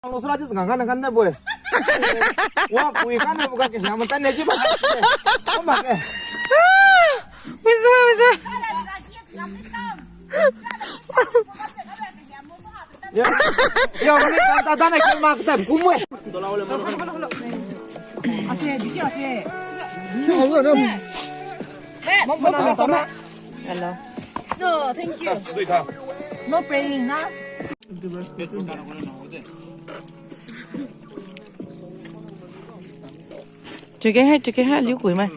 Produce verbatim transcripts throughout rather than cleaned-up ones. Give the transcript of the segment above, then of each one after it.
Ang lo sura ji ngang kan kan da boi. Wa kui kan na buka ke yang matan ne ji ba. Ba ke. Bisa, bisa. Ya. Ya, ni kan ta dan ke mak ta kumwe. Ase, bisi ase. Hello. No, thank you. No praying na. Chike hai, chike hai, liu kui mai.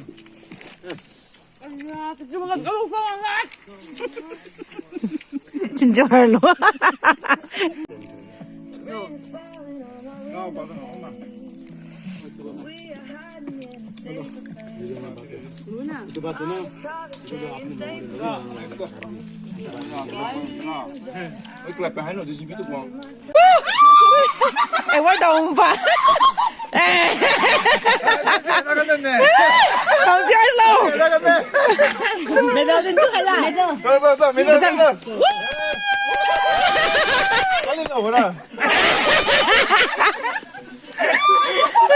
Chinjar lo. Eh, wai dong pa. Eh. Dong jai lo. Medal din tu hai la. Medal. Medal. Medal.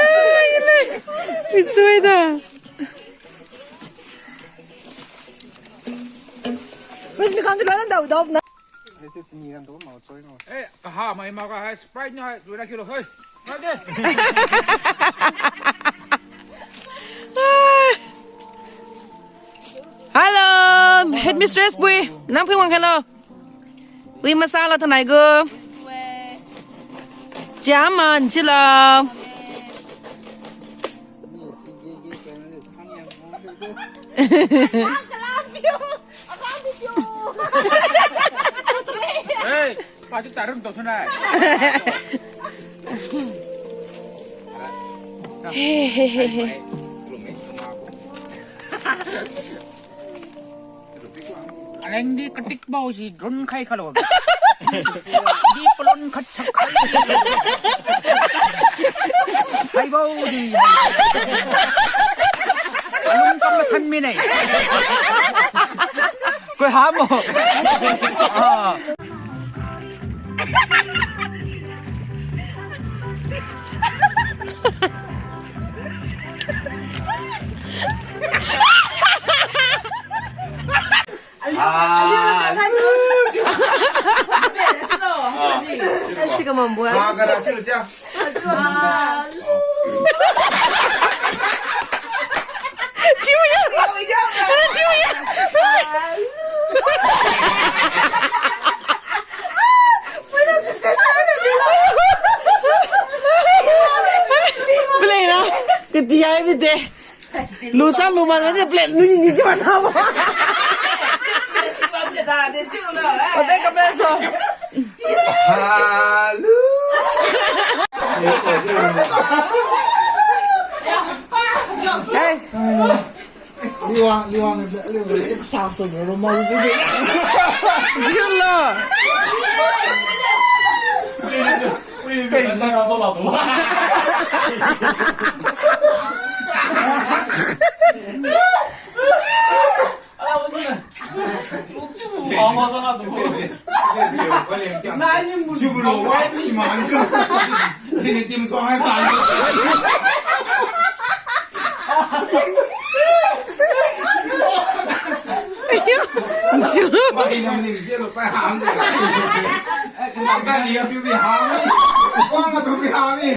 Ai, le. Isui da. Wis mi kan tu la dau dau na. Eh, kaha mai ma ka hai Sprite ni hai, tu na kilo, hei. Hai de. Hello, headmistress bui. Nang phi wang hello. Ui masa la thanai gu. Chia man chi la. Hey, pa tu tarum to sunai. Hey, hey, hey, hey. Aleng di ketik bau si drone khai khalo. Di pelon khat sak khai. Khai bau di. Alung kam san mi nai. Koi ham mo. Ah. Ah. Siga mambo. Ah, gara chilu cha. Tiu ya. Tiu ya. Boleh na. Ketia bide. Lusa luman manja plate nuni ni jiwa tawa. Ote ka peso. Hello. Hey. Liwang, liwang, liwang, liwang, sa so mo mo mo. Jilo.